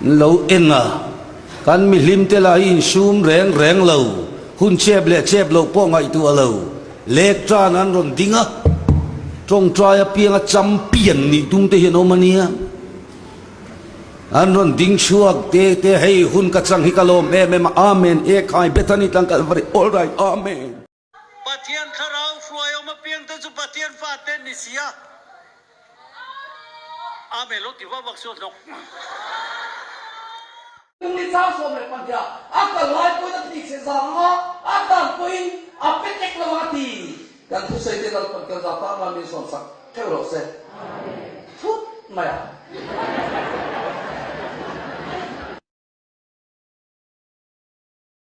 Lo en a, kan mihlim te lah hi insum reng reng lo, hun chep leh chep loh pawh ngaihtuah lo, lek tan an rawn ding a, tawngtai apianga champion nih tum te hi an awm a nia. An rawn ding chhuak te te, hei hun ka chang hi ka lawm em em a, Amen, Ekhai, Bethany tlang Kalvari, all right, Amen. Pathian thlarau hruai awm apiangte chu Pathian fate an ni si a. Amen lo ti vak vak sual hnawk. Ni chang 12 a kal lai pawhin a thih chhe zang a, a dan pawhin a pe tek lo ang a ti. Kan thusawi te Lalpan kan zah tak nan min sawn sak theuh rawh se. Thut mai a.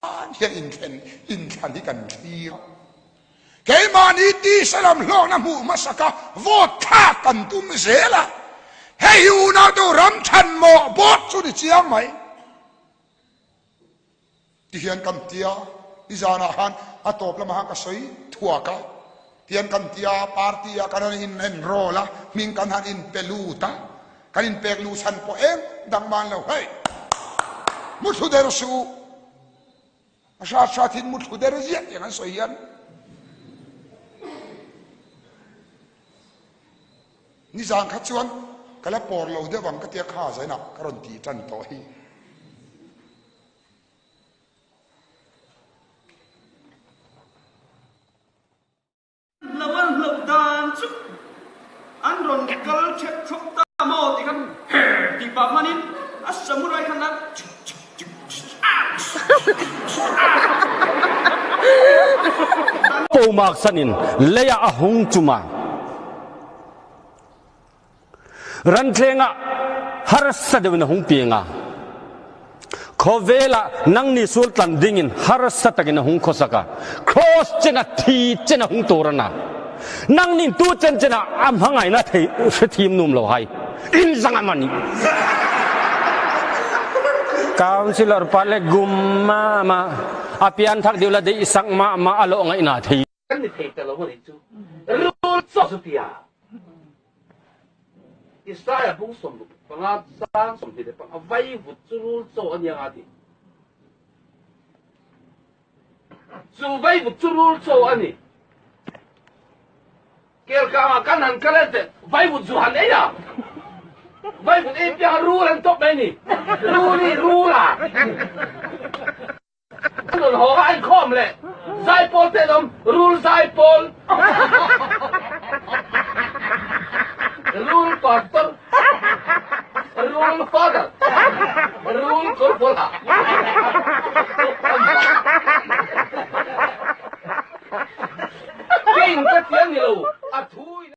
Tan hian inthlen inthlan hi kan thlir a, keimahni tisa lam hlawkna hmuh hmasaka vote thlak kan tum zel a, hei hi unau deuh ram chhan mawh bawk chu ni chiang mai. Tihian kan tia, nizanah khan a tawp lamah khan ka sawi thuak a, tihian kan tia party ah kan han in enroll a, hming kan han inpe lut a, Kan inpek luh chhan pawh eng dang man lo hei. Muthlu der suh u. A hrat hrat hin muthlu der ziah tiang an sawi hian. Nizan kha chuan ka la pawr lo deuh ang ka tia kha zainah ka rawn ti tan tawh hi. Hlo an hloh dan chu an rawn kal thep thawk ta maw tih khan her tih pah hmanin a samurai khan a Pomak sanin leiah a hung chuma Rantleng ah harsa deuh in a hung piang a. Khawvel ah nangni sul tlan ding in harsa tak in a hung khawsak a. Cross chen a thi chen a hung tur ana. Nangnin tu chen chen ah a hmangaihna thei hre thim num lo hai. In zang a mani. Councilor pa le gum ma ma a pian thak deuh la deih sak ma ma a lawh ngaihna thei. Kan ni thei ta lo a nih chu. Rul chaw chu tia. Isaiah bung 15 chang 25 vaivut chu rul chaw a nia nga ti. Chu vaivut chu rul chaw a ni. Kelkangah kan han kal e teh vaivut zu han ei a. Vaivut ei pianga rul an tawp mai ni. Rul hi rul a. An rawn haw a, an khawm leh zaipawl te an awm, rul zaipawl, rul pastor, rul father, rul kawrpawlha. Kei in ka ti a ni lo, a thu in.